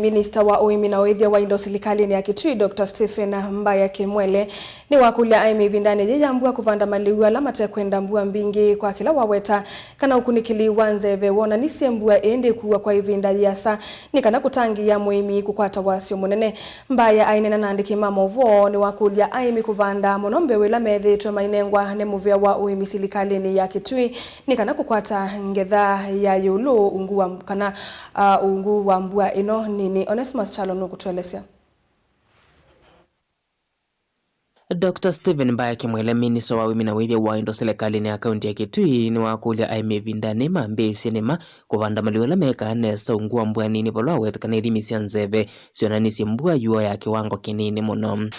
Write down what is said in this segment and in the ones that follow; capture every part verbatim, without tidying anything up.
Minista wa ũĩmi na ũĩthya wa indo silikalĩnĩ ya Kitui, Doctor Stephen Mbaya Kimwele, nĩwakũlya aĩmi ĩvindanĩ yĩĩ ya mbua kũvanda malĩu ala matekwenda mbua mbingĩ kwa kĩla waweta kana ũkunĩkĩli wa nzeve wonanisye mbua ĩĩ ndĩkuwa kwa ĩvinda yĩasa nĩ kana kũtangĩĩa mũĩmi kũkwata wasyo mũnene. Mbaya aineena na andĩki ma maũvoo nĩwakũlya aĩmi kũvanda mũno mbeũ ĩla methĩĩtwe mainengwa nĩ mũvĩa wa ũĩmi silikalĩnĩ ya Kitui nĩ kana kũkwata ngetha ya ĩũlũ ungu wa, kana, ah, ungu wa mbua ĩno nini. Onesmus Kyalo nũkũtũelesya. Doctor Stephen Mbaya Kimwele, minista wa ũĩmi na ũĩthya wa indo silikalĩnĩ ya kaunti ya Kitui, nĩwakũlya aĩmi ĩvindanĩ mambĩĩsye nĩma kũvanda malĩu ala mekaa nesa ungu wa mbua nini vala waweta kana ithimi sya nzeve syonanisye mbua yuo ya kĩwango kĩnini mũno.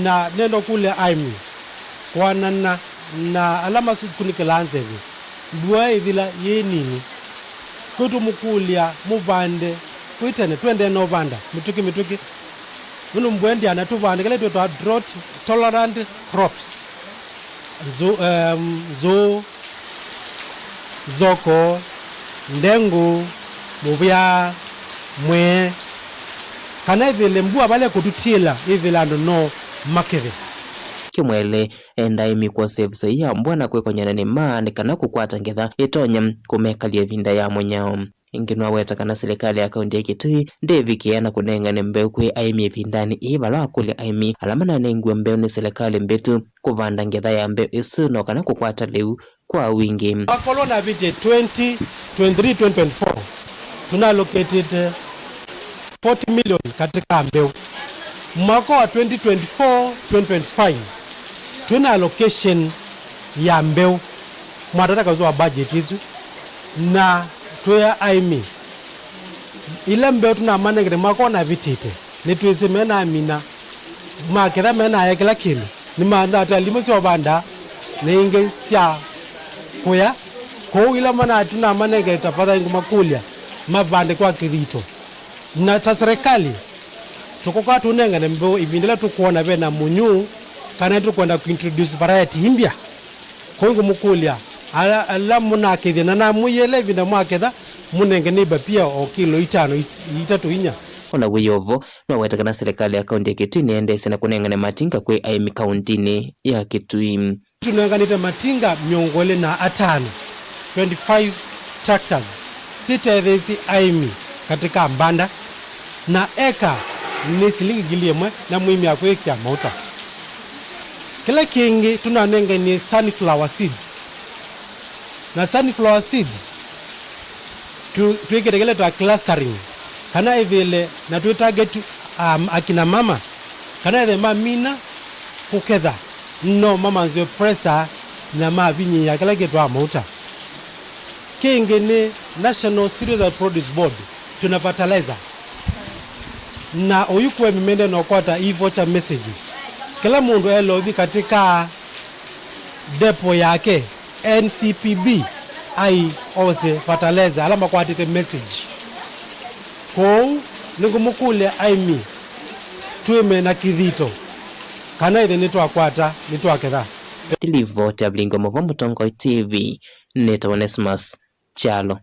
Na nenda kũlya aĩmi kwanana na ala masukunĩkĩlaa nzeve, mbua ĩthila yĩ nini, twĩtũmũkũlya mũvande kwĩ tene, tũendee na ũvanda mĩtũkĩ mĩtũkĩ. Nũndũ mbua ĩndĩana tũvande kĩla twĩtawa drought tolerant crops. Nzũ-, em, nzũũ, nzoko, ndengũ, mũvyaa, mwee, kana ĩthĩle mbua vala ĩkũtutĩĩla ĩthĩle andũ no makethe. Kimwele enda aĩmi kwosa ĩvuso ya mbua na kwĩkony'a na nĩma nĩ kana kũkwata ngetha ĩtonya kũmekalya ĩvinda ya mũnyao. Ĩngĩ nĩwaweta kana silikalĩ ya kaunti ya Kitui ndĩvikĩĩa na kũnengane mbeũ kwĩ aĩmi ĩvindanĩ ĩĩ, vala wakũlya aĩmi ala mananengiwe mbeũ nĩ silikalĩ mbĩtu kũvanda ngetha ya mbeũ ĩsu no kana kũkwata lĩu kwa wingĩ. Mwaka ũla ũnavĩtie, twenty twenty-three twenty twenty-four, tũna allocatĩte forty million katika mbeũ. Mwaka wa twenty twenty-four twenty twenty-five, twĩna allocation ya mbeũ, mwatataka ũsu wa budget ĩsu, na twĩa aĩmi, ila mbeũ tũnamanengete mwaka ũnavĩtĩte, nĩtwĩsĩ menamina, maketha menaya kĩla kĩndũ, nĩmanata ndimũ sya ũvanda na ingĩ sya kũya. Kwoou ila mana-, tũnamanengete, tafadhali ngũmakũlya mavande kwa kĩthito. Na ta serikali, tũkoka tũnengane mbeũ ĩvinda ĩla tũkwona vena mũnyũ kana nĩtũkwenda kũintroduce variety imbya. Kwoou ngũmũkũlya, ala, ala mũnakethya, na namwĩie ĩla ĩvinda mwaketha, mũnenge neighbor pia o kilo itano, it-, itatũ, inya. O na wĩ o vo, nĩwaweta kana silikalĩ ya kaunti ya Kitui nĩendeesye na kũnengane matinga kwĩ aĩmi kauntinĩ ya Kitui. Tũnenganĩte matinga mĩongo ĩlĩ na atano, twenty-five tractors, sitetheesye aĩmi katika mbanda, na eka nĩ silingi ngili ĩmwe na mũĩmi akwĩkĩa mauta. Kĩla kĩngĩ tũnanenganie sunflower seeds. Na sunflower seeds, tu-, twĩkĩte kĩla twa clustering, kana ĩthĩle na twĩ target, um, akina mama, kana ĩthĩle mamina kũketha, no mamanzĩwe pressure na mavinyĩĩa kĩla kĩtwaa mauta. Kĩngĩ nĩ National Cereals and Produce Board, twĩna fertilizer. Na oyu kũe mĩmende na ũkwata e-voucher messages. Kĩla mũndũ elo ũthi katika depo yake, N C P B, ai ose fertilizer, ala makwatĩte message. Kwoou, nĩngũmũkũlya aĩmi, twĩme na kĩthito, kana ĩthe nĩtwakwata, nĩtwaketha. Ndilivoti ya Vilingi wa Mũvwa Mũtongoi T V, nĩtawa Onesmus Kyalo.